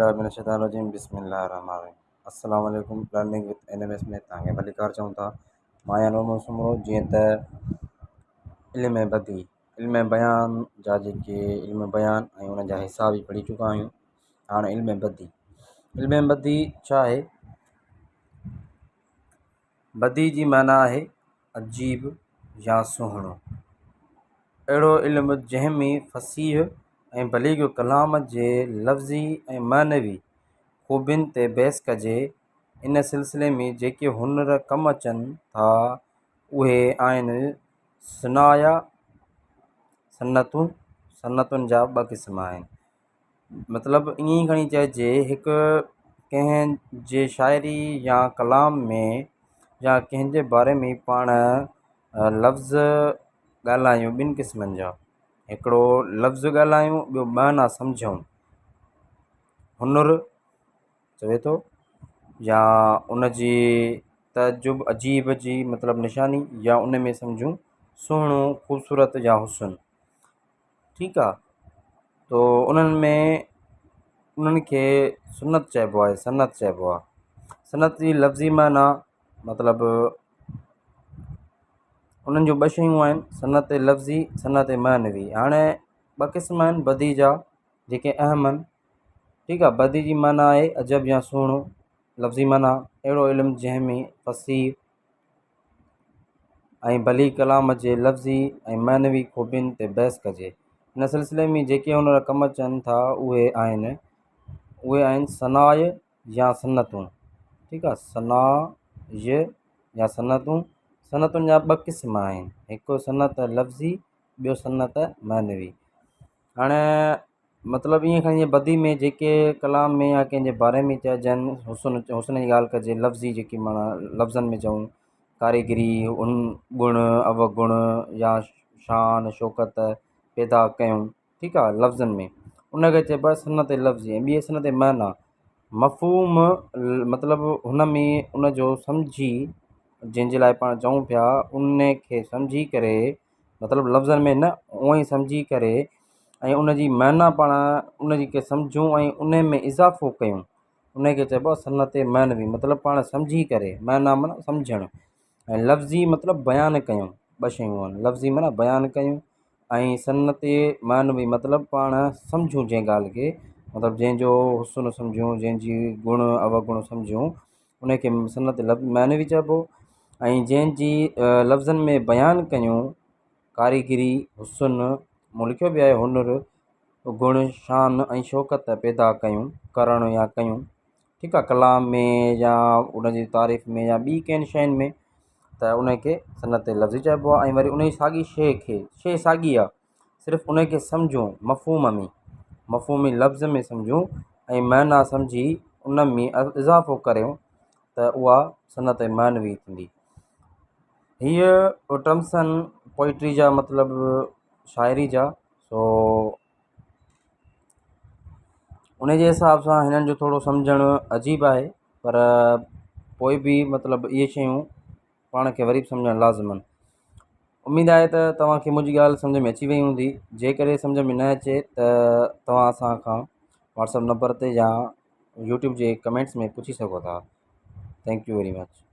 بالله من الشيطان الرجيم بسم الله الرحمن الرحيم السلام عليڪم learning with N M S ۾ توهان کي ڀليڪار چئون ٿا. مان آهيان نور محمد سومرو. جيئن ته علم بديع، علم بيان جا جيڪي علم بيان ۽ ان جا حصا به پڙهي چڪا آهيون، هاڻي علم بديع. علم بديع ڇا آهي؟ بديع جي معنيٰ آهي عجيب يا سهڻو. اهڙو علم جنهن ۾ فصيح ۽ بليغ ڪلام جي لفظي ۽ معنوي خوبين تي بحث ڪجي. ان سلسلي ۾ جيڪي هنر ڪم اچن ٿا، اهي آهن صنايع، صنعتون. صنعتن جا ٻه قسم آهن. مطلب ائين ئي کڻي چئجي، هڪ ڪنهن جي شاعري يا ڪلام ۾ يا ڪنهن جي باري ۾ پاڻ لفظ ڳالهايون ٻن قسمن جا، هڪڙو لفظ ڳالهايون، ٻيو معنيٰ سمجهون. هنر چوي ٿو يا ان جي تعجب عجيب جي مطلب نشاني يا ان ۾ سمجهون سهڻو، خوبصورت يا حسن. ٺيڪ آ، تو انهن ۾ انهن کي سنت چئبو آهي، صنعت چئبو آهي. صنعت جي لفظي معنيٰ مطلب انهن جون ٻه شيون آهن، صنعت لفظي، صنعت معنوي. هاڻي ٻه قسم آهن بدي جا جيڪي اهم آهن. ٺيڪ آ، بدي جي معنيٰ آهي عجب يا سهڻو، لفظي معنيٰ اهڙو علم جنهن ۾ فصيح ۽ بليغ ڪلام جي لفظي ۽ معنوي خوبين تي بحث ڪجي. ان سلسلي ۾ جيڪي هنر ڪم اچن ٿا، اهي آهن صنايع يا صنعتون. ٺيڪ آ، صنايع يا صنعتون. صنعتن جا ٻه قسم آهن، هڪ صنعت لفظي، ٻيو صنعت معنوي. هاڻي مطلب ائين کڻي بدي ۾ جيڪي ڪلام ۾ يا ڪنهن جي باري ۾ چئجن، حسن حسن جي ڳالهه ڪجي، لفظي جيڪي معنيٰ لفظن ۾ چئون، ڪاريگري، ان گڻ اوگڻ يا شان شوڪت پيدا ڪيون، ٺيڪ آهي، لفظن ۾ ان کي چئبو آهي صنعت لفظي. ۽ ٻي صنعت معنيٰ مفهوم، مطلب هن ۾ ان جو سمجهي جنهن جي لاء پاڻ چئون پيا ان کي سمجهي ڪري، مطلب لفظن ۾ نه، اونئن ئي سمجهي ڪري ۽ ان جي معنيٰ پاڻ ان جي کي سمجهون ۽ ان ۾ اضافو ڪيون، ان کي چئبو آهي صنعت معنوي. مطلب پاڻ سمجهي ڪري، معنيٰ معنيٰ سمجهڻ ۽ لفظي مطلب بيان ڪيون. ٻه شيون آهن، لفظي معنيٰ بيان ڪيون ۽ صنعت معنوي مطلب پاڻ سمجهون جنهن ڳالهه کي، مطلب جنهن جو حسن سمجهون، جنهن جي گڻ اوگڻ سمجهون، ان کي صنعت معنوي چئبو. ۽ جنهن جي لفظن ۾ بيان ڪيون، ڪاريگري، حسن، مون لکيو به آهي هنر، گڻ، شان ۽ شوڪت پيدا ڪيون، ڪرڻ يا ڪيون، ٺيڪ آهي، ڪلام ۾ يا ان جي تعريف ۾ يا ٻي ڪنهن شين ۾، ته ان کي صنعت لفظي چئبو آهي. ۽ وري ان جي ساڳي شيء کي، شيء ساڳي آهي، صرف ان کي سمجهون مفهوم ۾، مفهومي لفظ ۾ سمجهون ۽ معنيٰ سمجهي ان ۾ اضافو ڪريون ته اها صنعت معنوي ٿيندي. هيء ٽرمسن پوئٽري جا، مطلب شاعري جا، سو ان جي حساب سان هنن جو ٿورو سمجهڻ عجيب آهي، پر پوء به مطلب اهي شيون پاڻ کي وري به سمجهڻ لازم آهن. اميد آهي ته توهان کي منهنجي ڳالهه سمجهه ۾ اچي وئي هوندي. جيڪڏهن سمجهه ۾ نه اچي ته توهان اسان کان واٽسپ نمبر تي يا يوٽيوب جي ڪمينٽس ۾ پڇي سگهو ٿا. Thank you very much.